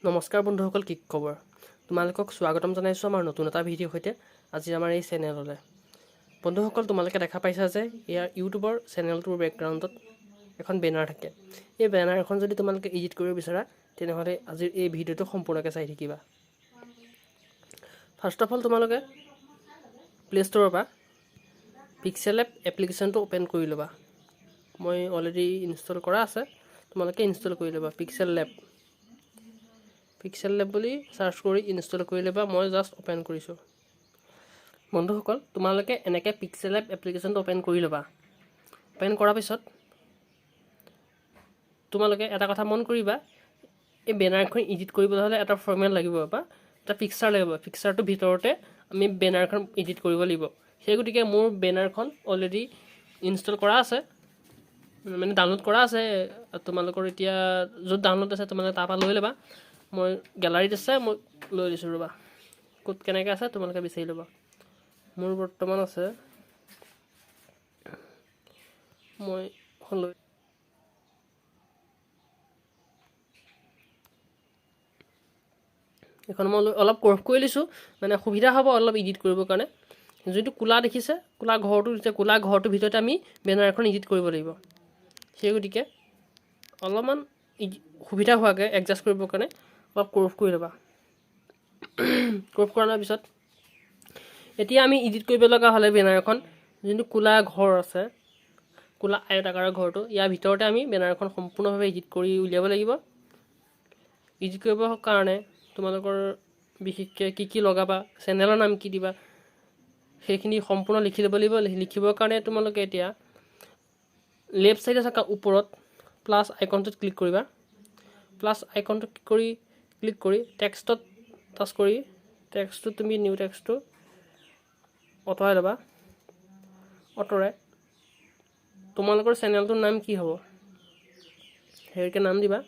নমস্কাৰ বন্ধুসকল, কি খবৰ? তোমালোকক স্বাগতম জনাইছোঁ আমাৰ নতুন এটা ভিডিঅ'ৰ সৈতে আজি আমাৰ এই চেনেললৈ। বন্ধুসকল, তোমালোকে দেখা পাইছা যে ইয়াৰ ইউটিউবৰ চেনেলটোৰ বেকগ্ৰাউণ্ডত এখন বেনাৰ থাকে। এই বেনাৰখন যদি তোমালোকে এডিট কৰিব বিচৰা, তেনেহ'লে আজিৰ এই ভিডিঅ'টো সম্পূৰ্ণকৈ চাই থাকিবা। ফাৰ্ষ্ট অফ অল, তোমালোকে প্লে' ষ্ট'ৰৰ পৰা পিক্সেল লেব এপ্লিকেশ্যনটো অ'পেন কৰি ল'বা। মই অলৰেডি ইনষ্টল কৰা আছে, তোমালোকে ইনষ্টল কৰি ল'বা। পিক্সেল লেব, পিক্সেল লেব বুলি চাৰ্চ কৰি ইনষ্টল কৰি ল'বা। মই জাষ্ট অ'পেন কৰিছোঁ। বন্ধুসকল, তোমালোকে এনেকৈ পিক্সেল লেব এপ্লিকেশ্যনটো অ'পেন কৰি ল'বা। অ'পেন কৰাৰ পিছত তোমালোকে এটা কথা মন কৰিবা, এই বেনাৰখন এডিট কৰিবলৈ হ'লে এটা ফৰ্মেট লাগিব বা এটা পিকচাৰ লাগিব। পিকচাৰটোৰ ভিতৰতে আমি বেনাৰখন এডিট কৰিব লাগিব। সেই গতিকে মোৰ বেনাৰখন অলৰেডি ইনষ্টল কৰা আছে, মানে ডাউনলোড কৰা আছে। তোমালোকৰ এতিয়া য'ত ডাউনলোড আছে, তোমালোকে তাৰপৰা লৈ ল'বা। মই গেলাৰীত আছে, মই লৈ লৈছোঁ। ৰ'বা, ক'ত কেনেকৈ আছে তোমালোকে বিচাৰি ল'বা। মোৰ বৰ্তমান আছে, মই এখন লৈ এইখন মই লৈ অলপ ক্ৰপ কৰি লৈছোঁ, মানে সুবিধা হ'ব অলপ এডিট কৰিবৰ কাৰণে। যোনটো ক'লা দেখিছে, ক'লা ঘৰটো দিছে, ক'লা ঘৰটোৰ ভিতৰতে আমি বেনাৰখন এডিট কৰিব লাগিব। সেই গতিকে অলপমান সুবিধা হোৱাকৈ এডজাষ্ট কৰিবৰ কাৰণে অলপ ক্ৰপ কৰি ল'বা। ক্ৰপ কৰাৰ পিছত এতিয়া আমি এডিট কৰিব লগা হ'লে বেনাৰখন, যোনটো ক'লা ঘৰ আছে, ক'লা আয়ত আকাৰৰ ঘৰটো, ইয়াৰ ভিতৰতে আমি বেনাৰখন সম্পূৰ্ণভাৱে এডিট কৰি উলিয়াব লাগিব। এডিট কৰিবৰ কাৰণে তোমালোকৰ বিশেষকৈ কি কি লগাবা, চেনেলৰ নাম কি দিবা, সেইখিনি সম্পূৰ্ণ লিখি ল'ব লাগিব। লিখিবৰ কাৰণে তোমালোকে এতিয়া লেফ্ট ছাইডে থকা ওপৰত প্লাছ আইকনটোত ক্লিক কৰিবা। প্লাছ আইকনটোত ক্লিক কৰি টেক্সটত টাচ কৰি টেক্সটো তুমি নিউ টেক্সটটো আঁতৰাই ল'বা। আঁতৰাই তোমালোকৰ চেনেলটোৰ নাম কি হ'ব সেইকে নাম দিবা।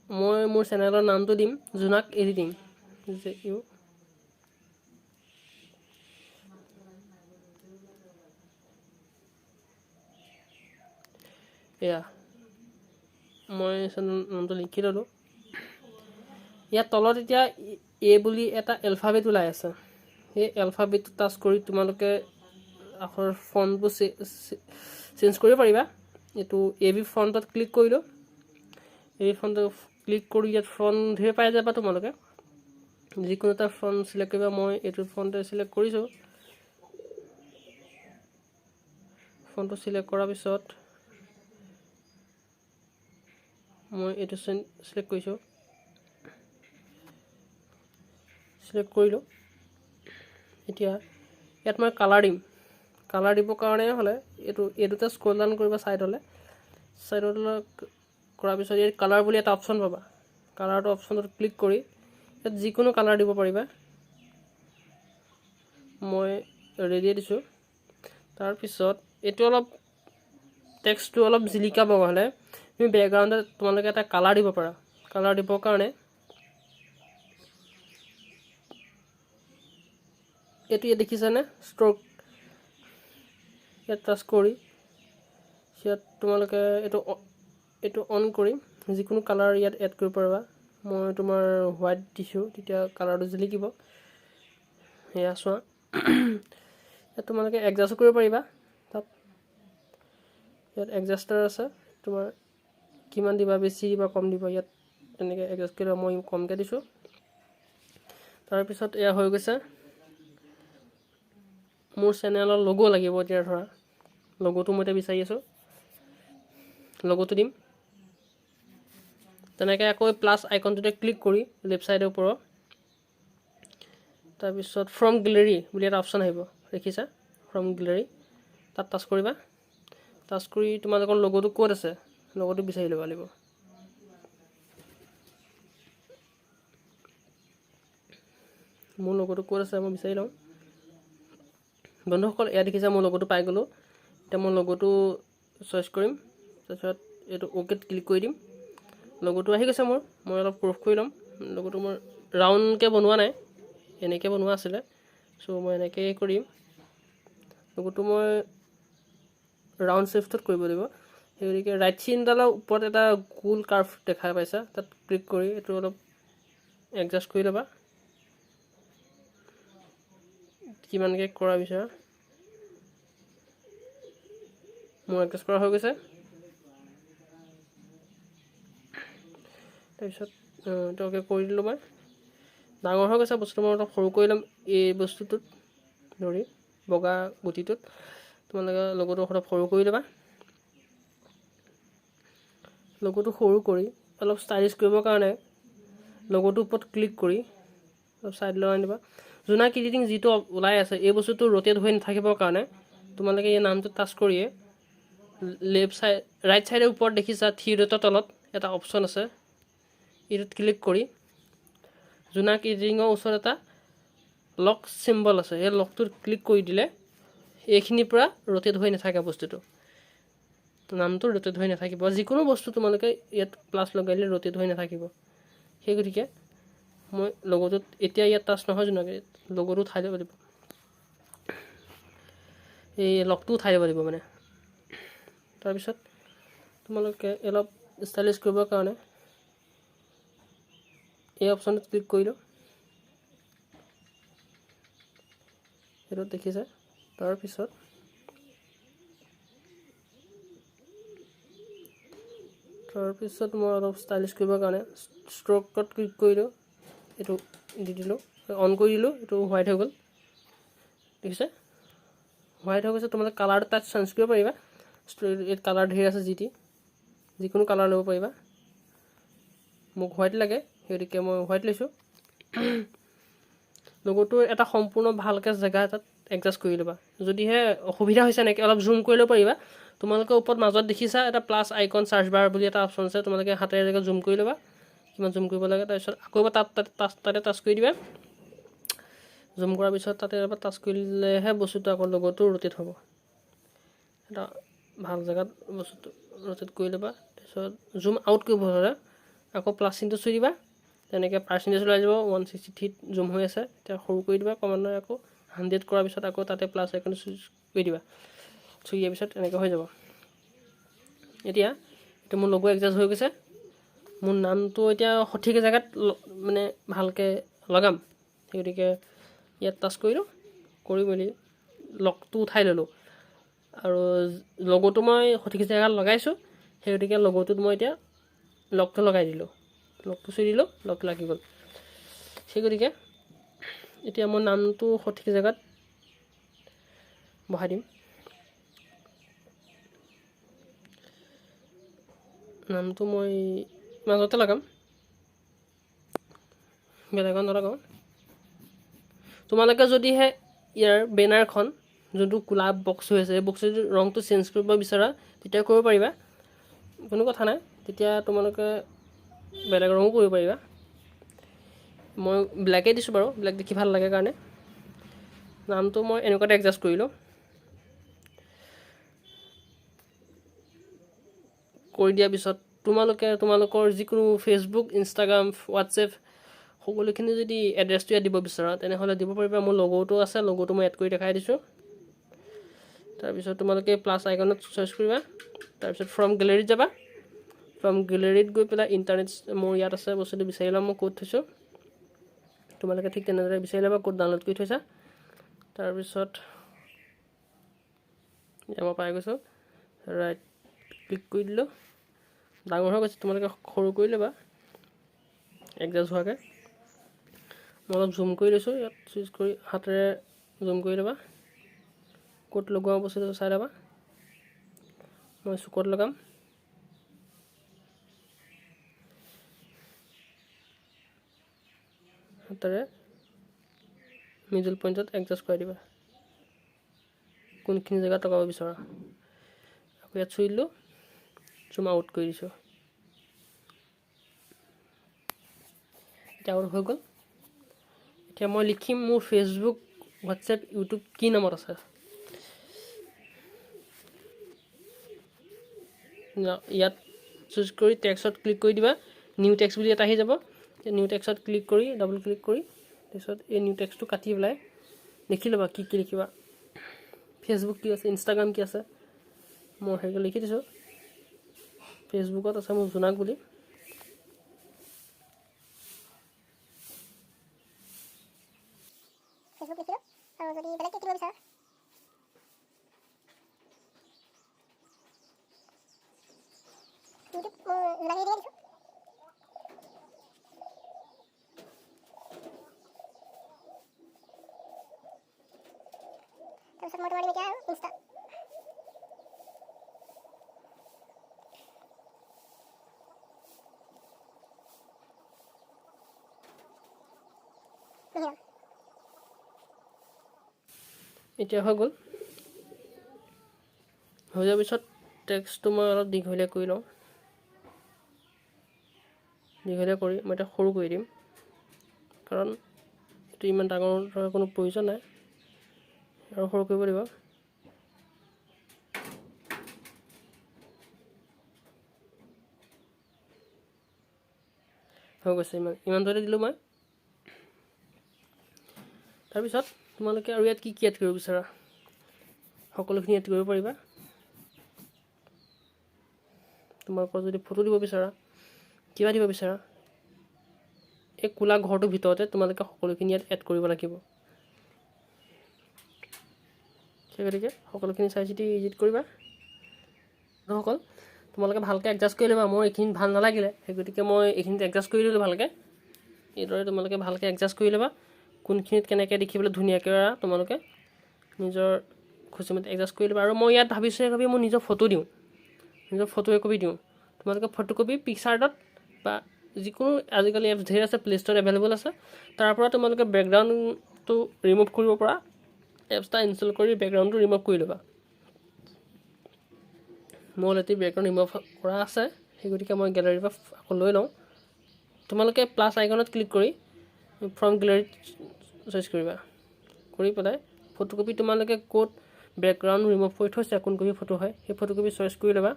মই মোৰ চেনেলৰ নামটো দিম জোনাক এডিটিং, জে ইউ। এয়া মই চেনেল নামটো লিখি ল'লোঁ। ইয়াত তলত এতিয়া এ বুলি এটা এলফাবেট ওলাই আছে। সেই এলফাবেটটো টাচ কৰি তোমালোকে আখৰ ফণ্টবোৰ চেঞ্জ কৰিব পাৰিবা। এইটো এ বি ফণ্টত ক্লিক কৰিলোঁ। এ বি ফণ্টত ক্লিক কৰি ইয়াত ফণ্ট ধেৰ পাই যাবা। তোমালোকে যিকোনো এটা ফণ্ট চিলেক্ট কৰিবা। মই এইটো ফণ্টে চিলেক্ট কৰিছোঁ। ফণ্টটো চিলেক্ট কৰাৰ পিছত মই এইটো চিলেক্ট কৰিছোঁ, চিলেক্ট কৰিলোঁ। এতিয়া ইয়াত মই কালাৰ দিম। কালাৰ দিবৰ কাৰণে হ'লে এইটোতে স্ক্ৰল ডাউন কৰিবা ছাইডলৈ। ছাইডলৈ কৰাৰ পিছত ইয়াত কালাৰ বুলি এটা অপশ্যন পাবা। কালাৰটো অপশ্যনটোত ক্লিক কৰি ইয়াত যিকোনো কালাৰ দিব পাৰিবা। মই ৰেডিয়ে দিছোঁ। তাৰপিছত এইটো অলপ টেক্সটটো অলপ জিলিকাব হ'লে তুমি বেকগ্ৰাউণ্ডত তোমালোকে এটা কালাৰ দিব পাৰা। কালাৰ দিবৰ কাৰণে এইটো ইয়াত দেখিছানে ষ্ট্ৰক, ইয়াত টাচ কৰি ইয়াত তোমালোকে এইটো অন কৰি যিকোনো কালাৰ ইয়াত এড কৰিব পাৰিবা। মই তোমাৰ হোৱাইট দিছোঁ, তেতিয়া কালাৰটো জিলিকিব। সেয়া চোৱা, ইয়াত তোমালোকে এডজাষ্টো কৰিব পাৰিবা। তাত ইয়াত এডজাষ্টাৰ আছে, তোমাৰ কিমান দিবা, বেছি দিবা কম দিবা, ইয়াত তেনেকৈ এডজাষ্ট কৰি মই কমকৈ দিছোঁ। তাৰপিছত এয়া হৈ গৈছে। মোৰ চেনেলৰ লগো লাগিব এতিয়া, ধৰা লগোটো মই এতিয়া বিচাৰি আছোঁ, লগোটো দিম। তেনেকৈ আকৌ প্লাছ আইকনটোতে ক্লিক কৰি লেফ্ট ছাইডৰ ওপৰত, তাৰপিছত ফ্ৰম গেলেৰী বুলি এটা অপশ্যন আহিব, দেখিছা ফ্ৰম গেলেৰী, তাত টাচ কৰিবা। টাচ কৰি তোমালোকৰ লগোটো ক'ত আছে লগোটো বিচাৰি ল'ব লাগিব। মোৰ লগোটো ক'ত আছে মই বিচাৰি লওঁ। বন্ধুসকল, এয়া দেখিছা মোৰ লগোটো পাই গ'লোঁ। এতিয়া মই লগোটো চইচ কৰিম, তাৰপিছত এইটো অ'কেত ক্লিক কৰি দিম। লগোটো আহি গৈছে মোৰ। মই অলপ ক্ৰপ কৰি ল'ম। লগোটো মোৰ ৰাউণ্ডকৈ বনোৱা নাই, এনেকৈ বনোৱা আছিলে, চ' মই এনেকৈয়ে কৰিম। লগোটো মই ৰাউণ্ড শ্বেপটোত কৰিব লাগিব। সেই গতিকে ৰাইট চিনডালৰ ওপৰত এটা গোল কাৰ্ভ দেখা পাইছা, তাত ক্লিক কৰি এইটো অলপ এডজাষ্ট কৰি ল'বা কিমানকৈ কৰা বিচৰা। মোৰ এডজাষ্ট কৰা হৈ গৈছে। তাৰপিছত এইটো অ'কে কৰি দিলোঁ মই। ডাঙৰ হৈ গৈছে বস্তুটো, মই অলপ সৰু কৰি ল'ম এই বস্তুটোত ধৰি বগা গুটিটোত। তোমালোকে লগতো অলপ সৰু কৰি ল'বা। লগতো সৰু কৰি অলপ ষ্টাইলিছ কৰিবৰ কাৰণে লগটোৰ ওপৰত ক্লিক কৰি অলপ ছাইড লগাই দিবা। জোনাক এডিটিং যিটো ওলাই আছে এই বস্তুটো ৰ'টেট হৈ নাথাকিবৰ কাৰণে তোমালোকে এই নামটো টাচ কৰিয়ে লেফ্ট চাইড ৰাইট ছাইডৰ ওপৰত দেখিছা থ্ৰী ডটৰ তলত এটা অপশ্যন আছে, এইটোত ক্লিক কৰি জোনাক এডিটিঙৰ ওচৰত এটা লক চিম্বল আছে, এই লকটোত ক্লিক কৰি দিলে এইখিনিৰ পৰা ৰ'টেট হৈ নাথাকে বস্তুটো, নামটো ৰ'টেট হৈ নাথাকিব। যিকোনো বস্তু তোমালোকে ইয়াত প্লাছ লগাই দিলে ৰ'টেট হৈ নাথাকিব। সেই গতিকে মই লগটোত এতিয়া ইয়াত টাচ নহয়, জোনাক লগটো উঠাই দিব লাগিব, এই লকটো উঠাই দিব লাগিব মানে। তাৰপিছত তোমালোকে অলপ ষ্টাইলিছ কৰিবৰ কাৰণে এই অপশ্যনটোত ক্লিক কৰিলোঁ, সেইটোত দেখিছে। তাৰপিছত মই অলপ ষ্টাইলিছ কৰিবৰ কাৰণে ষ্ট্ৰ'কত ক্লিক কৰিলোঁ, এইটো দি দিলোঁ, অন কৰি দিলোঁ, এইটো হোৱাইট হৈ গ'ল। দেখিছে হোৱাইট হৈ গৈছে। তোমালোকে কালাৰটো তাত চেঞ্জ কৰিব পাৰিবা, ইয়াত কালাৰ ধেৰ আছে, যি টি যিকোনো কালাৰ ল'ব পাৰিবা। মোক হোৱাইট লাগে, সেই গতিকে মই হোৱাইট লৈছোঁ। লগতো এটা সম্পূৰ্ণ ভালকৈ জেগা এটাত এডজাষ্ট কৰি ল'বা। যদিহে অসুবিধা হৈছে এনেকৈ অলপ জুম কৰি ল'ব পাৰিবা। তোমালোকে ওপৰত মাজত দেখিছা এটা প্লাছ আইকন চাৰ্চ বাৰ বুলি এটা অপশ্যন আছে, তোমালোকে হাতেৰে এনেকৈ জুম কৰি ল'বা কিমান জুম কৰিব লাগে। তাৰপিছত আকৌ এবাৰ তাতে টাচ কৰি দিবা। জুম কৰাৰ পিছত তাতে এবাৰ টাচ কৰিলেহে বস্তুটো আকৌ লগতো ৰোটেট হ'ব। এটা ভাল জেগাত বস্তুটো ৰোটেট কৰি ল'বা। তাৰপিছত জুম আউট কৰিব হ'লে আকৌ প্লাছ চিনটো চুই দিবা, তেনেকৈ পাৰ্চেণ্টেজ ওলাই যাব। 163 জুম হৈ আছে, এতিয়া সৰু কৰি দিবা ক্ৰমান্বয়ে। আকৌ 100 কৰাৰ পিছত আকৌ তাতে প্লাছ আইকন চুই কৰি দিবা, চুই দিয়াৰ পিছত এনেকৈ হৈ যাব। এতিয়া এইটো মোৰ লগো এডজাষ্ট হৈ গৈছে। মোৰ নামটো এতিয়া সঠিক জেগাত মানে ভালকৈ লগাম, সেই গতিকে ইয়াত টাচ কৰিলোঁ, কৰি মেলি লকটো উঠাই ল'লোঁ আৰু লগ'টো মই সঠিক জেগাত লগাইছোঁ। সেই গতিকে লগ'টোত মই এতিয়া লকটো লগাই দিলোঁ, লকটো চুই দিলোঁ, লকটো লাগি গ'ল। সেই গতিকে এতিয়া মই নামটো সঠিক জেগাত বহাই দিম। নামটো মই মাজতে লগাম, বেলেগত নলগাওঁ। তোমালোকে যদিহে ইয়াৰ বেনাৰখন যোনটো ক'লা বক্স হৈ আছে, এই বক্সৰ যদি ৰংটো চেঞ্জ কৰিব বিচৰা তেতিয়া কৰিব পাৰিবা, কোনো কথা নাই। তেতিয়া তোমালোকে বেলেগ ৰঙো কৰিব পাৰিবা। মই ব্লেকেই দিছোঁ বাৰু, ব্লেক দেখি ভাল লাগে কাৰণে। নামটো মই এনেকুৱাতে এডজাষ্ট কৰিলোঁ। কৰি দিয়াৰ পিছত তোমালোকে তোমালোকৰ যিকোনো ফেচবুক, ইনষ্টাগ্ৰাম, হোৱাটছএপ সকলোখিনি যদি এড্ৰেছটো ইয়াত দিব বিচৰা তেনেহ'লে দিব পাৰিবা। মোৰ লগ'টো আছে, লগ'টো মই এড কৰি দেখাই দিছোঁ। তাৰপিছত তোমালোকে প্লাছ আইকনত চাৰ্চ কৰিবা, তাৰপিছত ফ্ৰম গেলেৰীত যাবা। ফ্ৰম গেলেৰীত গৈ পেলাই ইণ্টাৰনেট মোৰ ইয়াত আছে বস্তুটো বিচাৰি ল'ম, মই ক'ত থৈছোঁ। তোমালোকে ঠিক তেনেদৰে বিচাৰি ল'বা ক'ত ডাউনলোড কৰি থৈছা। তাৰপিছত এতিয়া মই পাই গৈছোঁ, ৰাইট ক্লিক কৰি দিলোঁ। ডাঙৰ হৈ গৈছে, তোমালোকে সৰু কৰি ল'বা এডজাষ্ট হোৱাকৈ। মই অলপ জুম কৰি লৈছোঁ, ইয়াত চুইচ কৰি হাতেৰে জুম কৰি ল'বা। ক'ত লগোৱা বস্তুটো চাই ল'বা। মই চুকত লগাম। হাতেৰে মিডল পইণ্টত এডজাষ্ট কৰাই দিবা কোনখিনি জেগাত লগাব বিচৰা। আকৌ ইয়াত চুই দিলোঁ, জুম আউট কৰি দিছোঁ। এতিয়া আউট হৈ গ'ল। এতিয়া মই লিখিম মোৰ ফেচবুক, হোৱাটছএপ, ইউটিউব কি নামত আছে। ইয়াত চুজ কৰি টেক্সত ক্লিক কৰি দিবা, নিউ টেক্সট বুলি এটা আহি যাব। নিউ টেক্সত ক্লিক কৰি ডাবল ক্লিক কৰি তাৰপিছত এই নিউ টেক্সটটো কাটি পেলাই লিখি ল'বা কি কি লিখিবা। ফেচবুক কি আছে, ইনষ্টাগ্ৰাম কি আছে, মই সেইবোৰ লিখি দিছোঁ। ফেচবুকত আছে মোৰ জোনাক বুলি। ফেচবুক লিখিলোঁ আৰু যদি বেলেগকৈ কিনিব বিচাৰা, ইউটিউব মোৰ জোনাকী এডিটিঙে দিছোঁ। তাৰপিছত মই তোমাৰ দিম এতিয়া আৰু ইনষ্টা। মিহিৰাম। এতিয়া হৈ গ'ল। হৈ যোৱাৰ পিছত টেক্সটটো মই অলপ দীঘলীয়া কৰি লওঁ। দীঘলীয়া কৰি মই এতিয়া সৰু কৰি দিম, কাৰণ এইটো ইমান ডাঙৰ ধৰা কোনো প্ৰয়োজন নাই, আৰু সৰু কৰিব লাগিব। হৈ গৈছে, ইমানটোতে দিলোঁ মই। তাৰপিছত তোমালোকে আৰু ইয়াত কি কি এড কৰিব বিচাৰা সকলোখিনি এড কৰিব পাৰিবা। তোমালোকৰ যদি ফটো দিব বিচাৰা, কিবা দিব বিচাৰা, এই ক'লা ঘৰটোৰ ভিতৰতে তোমালোকে সকলোখিনি ইয়াত এড কৰিব লাগিব। সেই গতিকে সকলোখিনি চাই চিতি এডিট কৰিবা। বন্ধুসকল, তোমালোকে ভালকৈ এডজাষ্ট কৰি ল'বা। মোৰ এইখিনিত ভাল নালাগিলে, সেই গতিকে মই এইখিনিত এডজাষ্ট কৰি দিলোঁ ভালকৈ। এইদৰে তোমালোকে ভালকৈ এডজাষ্ট কৰি ল'বা, কোনখিনিত কেনেকৈ দেখিবলৈ ধুনীয়াকৈ তোমালোকে নিজৰ খুচিমতে এডজাষ্ট কৰি ল'বা। আৰু মই ইয়াত ভাবিছোঁ একপি মই নিজৰ ফটো দিওঁ, নিজৰ ফটো একপি দিওঁ। তোমালোকে ফটোকপি পিকচাৰ্টত বা যিকোনো আজিকালি এপছ ধেৰ আছে, প্লে ষ্ট'ৰত এভেইলেবল আছে, তাৰ পৰা তোমালোকে বেকগ্ৰাউণ্ডটো ৰিমুভ কৰিব পৰা এপছ এটা ইনষ্টল কৰি বেকগ্ৰাউণ্ডটো ৰিমুভ কৰি ল'বা। মোৰ অলৰেডি বেকগ্ৰাউণ্ড ৰিমুভ কৰা আছে, সেই গতিকে মই গেলেৰীৰ পৰা আকৌ লৈ লওঁ। তোমালোকে প্লাছ আইকনত ক্লিক কৰি ফ্ৰম গেলেৰীত চইচ কৰিবা, কৰি পেলাই ফটোকপি তোমালোকে ক'ত বেকগ্ৰাউণ্ড ৰিমুভ কৰি থৈছা, কোন কপি ফটো হয় সেই ফটোকপি চইচ কৰি ল'বা।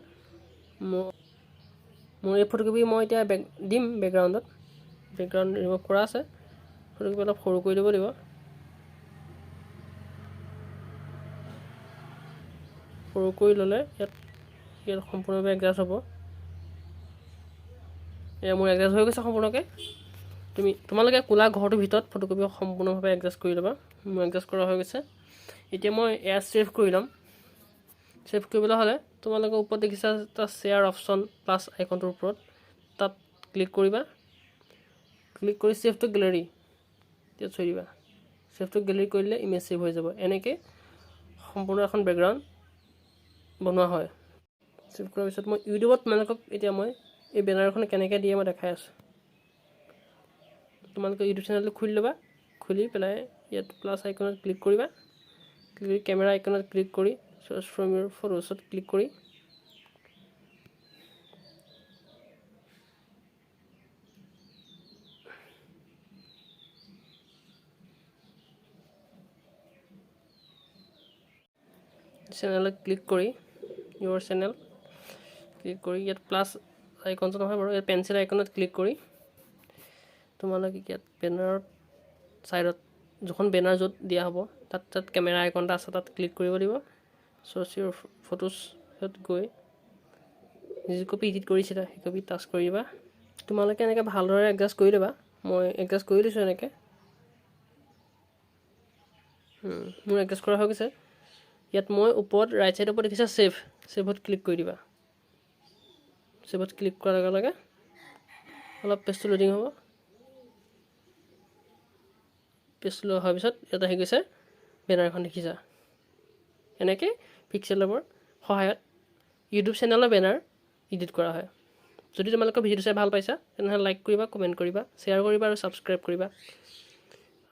মোৰ এই ফটোকপি মই এতিয়া দিম বেকগ্ৰাউণ্ডত, বেকগ্ৰাউণ্ড ৰিমুভ কৰা আছে। ফটোকপি অলপ সৰু কৰি ল'ব লাগিব। সৰু কৰি ল'লে ইয়াত সম্পূৰ্ণভাৱে এডজাষ্ট হ'ব। এয়া মোৰ এডজাষ্ট হৈ গৈছে সম্পূৰ্ণকৈ। তোমালোকে ক'লা ঘৰটোৰ ভিতৰত ফটোকপি সম্পূৰ্ণভাৱে এডজাষ্ট কৰি ল'বা। মোৰ এডজাষ্ট কৰা হৈ গৈছে। এতিয়া মই এয়া ছেভ কৰি ল'ম। ছেভ কৰিবলৈ হ'লে তোমালোকে ওপৰত দেখিছা এটা শ্বেয়াৰ অপশ্যন প্লাছ আইকনটোৰ ওপৰত, তাত ক্লিক কৰিবা। ক্লিক কৰি ছেভ টু গেলেৰী তেতিয়া থৈ দিবা। ছেভ টু গেলেৰী কৰি দিলে ইমেজ ছেভ হৈ যাব। এনেকৈ সম্পূৰ্ণ এখন বেকগ্ৰাউণ্ড বনোৱা হয়। ছেভ কৰাৰ পিছত মই ইউটিউবত তোমালোকক এতিয়া মই এই বেনাৰখন কেনেকৈ দিয়ে মই দেখাই আছোঁ। তোমালোকে ইউটিউব চেনেলটো খুলি ল'বা, খুলি পেলাই ইয়াত প্লাছ আইকনত ক্লিক কৰিবা, ক্লিক কৰি কেমেৰা আইকনত ক্লিক কৰি চাৰ্চ ফ্ৰম ইউৰ ফটোছত ক্লিক কৰি চেনেলত ক্লিক কৰি ইউৰ চেনেল ক্লিক কৰি ইয়াত প্লাছ আইকনটো নহয় বাৰু, ইয়াত পেঞ্চিল আইকনত ক্লিক কৰি তোমালোকে ইয়াত বেনাৰত ছাইডত যিখন বেনাৰ য'ত দিয়া হ'ব তাত কেমেৰা আইকন এটা আছে, তাত ক্লিক কৰিব লাগিব। চ'ৰ্চ ইউৰ ফটোছত গৈ যি কপি এডিট কৰিছিলা সেই কপি টাচ কৰি দিবা। তোমালোকে এনেকৈ ভালদৰে এডজাষ্ট কৰি ল'বা। মই এডজাষ্ট কৰি লৈছোঁ এনেকৈ। মোৰ এডজাষ্ট কৰা হৈ গৈছে। ইয়াত মই ওপৰত ৰাইট ছাইডৰ ওপৰত দেখিছা ছেভ, ছেভত ক্লিক কৰি দিবা। ছেভত ক্লিক কৰাৰ লগে লগে অলপ পেজটো লোডিং হ'ব। পেজটো লোড হোৱাৰ পিছত ইয়াত আহি গৈছে বেনাৰখন দেখিছা। এনেকৈ পিক্সেল লেবৰ সহায়ত ইউটিউব চেনেলৰ বেনাৰ এডিট কৰা হয়। যদি তোমালোকে ভিডিঅ'টো চাই ভাল পাইছা তেনেহ'লে লাইক কৰিবা, কমেণ্ট কৰিবা, শ্বেয়াৰ কৰিবা আৰু ছাবস্ক্ৰাইব কৰিবা।